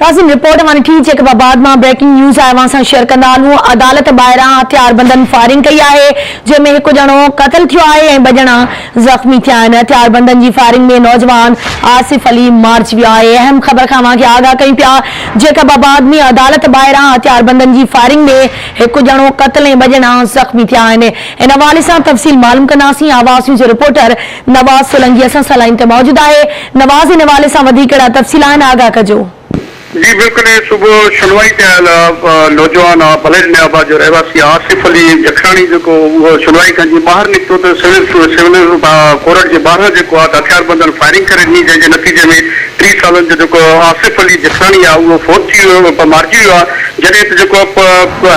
ناظرين رپورٽ اوهان ڏٺي جيڪب آباد مان بريڪنگ نيوز آهي اوهان سان شيئر ڪندا هلون عدالت ٻاهران هٿياربندن فائرنگ ڪئي آهي جنهن ۾ هڪ ڄڻو قتل ٿيو آهي ۽ ٻه ڄڻا زخمي ٿيا آهن هٿياربندن جي فائرنگ ۾ نوجوان آصف علي مارجي ويو آهي اهم خبر کان اوهان کي آگاهه ڪيون پيا جيڪب آباد ۾ عدالت ٻاهران هٿياربندن جي فائرنگ ۾ هڪ ڄڻو قتل ۽ ٻه ڄڻا زخمي ٿيا آهن ان حوالي سان تفصيل معلوم ڪنداسين آواز نيوز جو رپورٽر نواز سولنگي اسان سان لائين تي موجود آهي. نواز ان حوالي سان وڌيڪ ڪهڙا تفصيل آهن آگاهه ڪجو. جي بلڪل هي صبح شنوائي تي آيل نوجوان بلير نيا آباد جو رهواسي آصف علي جکراڻي جيڪو اهو شنوائي کان جيئن ٻاهر نڪتو ته سول سول ڪورٽ جي ٻاهران جيڪو آهي ته هٿياربندن فائرنگ ڪري ڏني جنهن جي نتيجي ۾ 30 سالن جو جيڪو آصف علي جکراڻي آهي اهو فوت ٿي ويو مارجي ويو آهي جڏهن ته جيڪو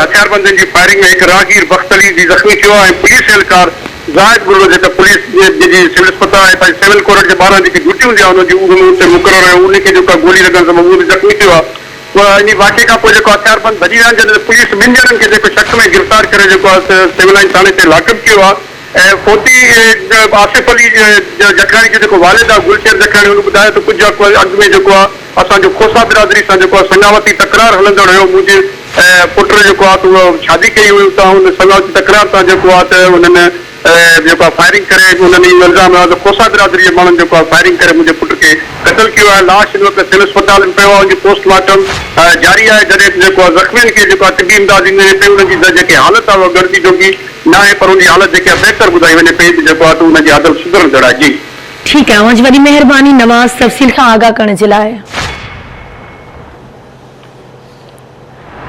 هٿياربندن جي فائرنگ ۾ هڪ راهگير بخت علي به زخمي ٿيو آهي ۽ پوليس اهلڪار زاهد ٻرڙو جيڪا پوليس جي جي سول اسپتال ۽ پنهنجي سول ڪورٽ جي ٻاهران جيڪي ڊيوٽي هوندي آهي ان جي اهو اتي مقرر هيو ان کي جيڪو آهي گولي لڳڻ سبب اهو به زخمي ٿيو آهي انهي واقعي کان پوء جيڪو هٿياربند ڀڄي ويا آهن جڏهن ته پوليس ٻن ڄڻن کي جيڪو شڪ ۾ گرفتار ڪري جيڪو آهي سول لائين ٿاڻي تي لاڪ اپ ڪيو آهي ۽ فوتي آصف علي جکراڻي جو جيڪو والد آهي گل شير جکراڻي ان ٻڌايو ته ڪجهه اڳ ۾ جيڪو آهي اسان جو کوسا برادري سان جيڪو آهي سڱاوتي تڪرار هلندڙ هيو منهنجي پٽ جيڪو آهي ته اهو شادي ڪئي هئي اتان ان سڱاوتي تڪرار تان جيڪو آهي ته انهن جيڪو آهي فائرنگ ڪري انهن اهو الزام هنيو آهي ته کوسا برادري جي ماڻهن جيڪو آهي فائرنگ ڪري منهنجي پٽ کي قتل ڪيو آهي لاش هن وقت سول اسپتال ۾ پيو آهي ان جي پوسٽ مارٽم جاري آهي جڏهن ته جيڪو آهي زخمين کي جيڪو آهي طبي امداد ڏني وڃي پئي انهن جي جيڪي حالت آهي اها ڳڻتي جوڳي ناهي پر ان جي حالت جيڪي آهي بهتر ٻڌائي وڃي پئي ته جيڪو آهي ته انهن جي حالت سڌرندڙ آهي جي. ٺيڪ آهي اوهان جي وڏي مهرباني نواز تفصيل کان آگاهه ڪرڻ جي لاء.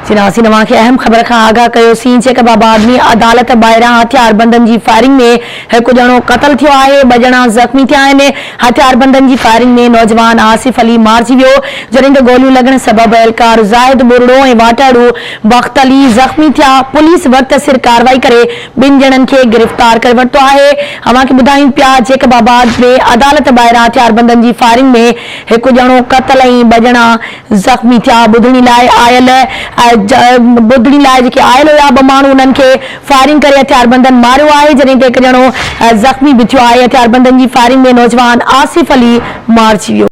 جي ناظرين اوهان کي اهم خبر کان آگاهه ڪيوسين جيڪب آباد ۾ عدالت ٻاهران هٿياربندن جي فائرنگ ۾ هڪ ڄڻو قتل ٿيو آهي ٻه ڄڻا زخمي ٿيا آهن هٿياربندن جي فائرنگ ۾ نوجوان آصف علي مارجي ويو جڏهن ته گوليون لڳڻ سبب اهلڪار زاهد ٻرڙو ۽ واٽهڙو بخت علي زخمي ٿيا پوليس وقت سر ڪارروائي ڪري ٻن ڄڻن کي گرفتار ڪري ورتو آهي اوهان کي ٻڌايون پيا جيڪب آباد ۾ عدالت ٻاهران هٿياربندن جي فائرنگ ۾ هڪ ڄڻو قتل ۽ ٻه ڄڻا زخمي ٿيا، ٻڌڻي لاء آيل ٻڌڻي لاء جيڪي آيل هيا ٻه ماڻهو انهن کي فائرنگ ڪري هٿياربندن ماريو آهي جڏهن ته هڪ ڄڻو زخمي به ٿيو آهي هٿياربندن جي فائرنگ ۾ نوجوان آصف علي مارجي ويو.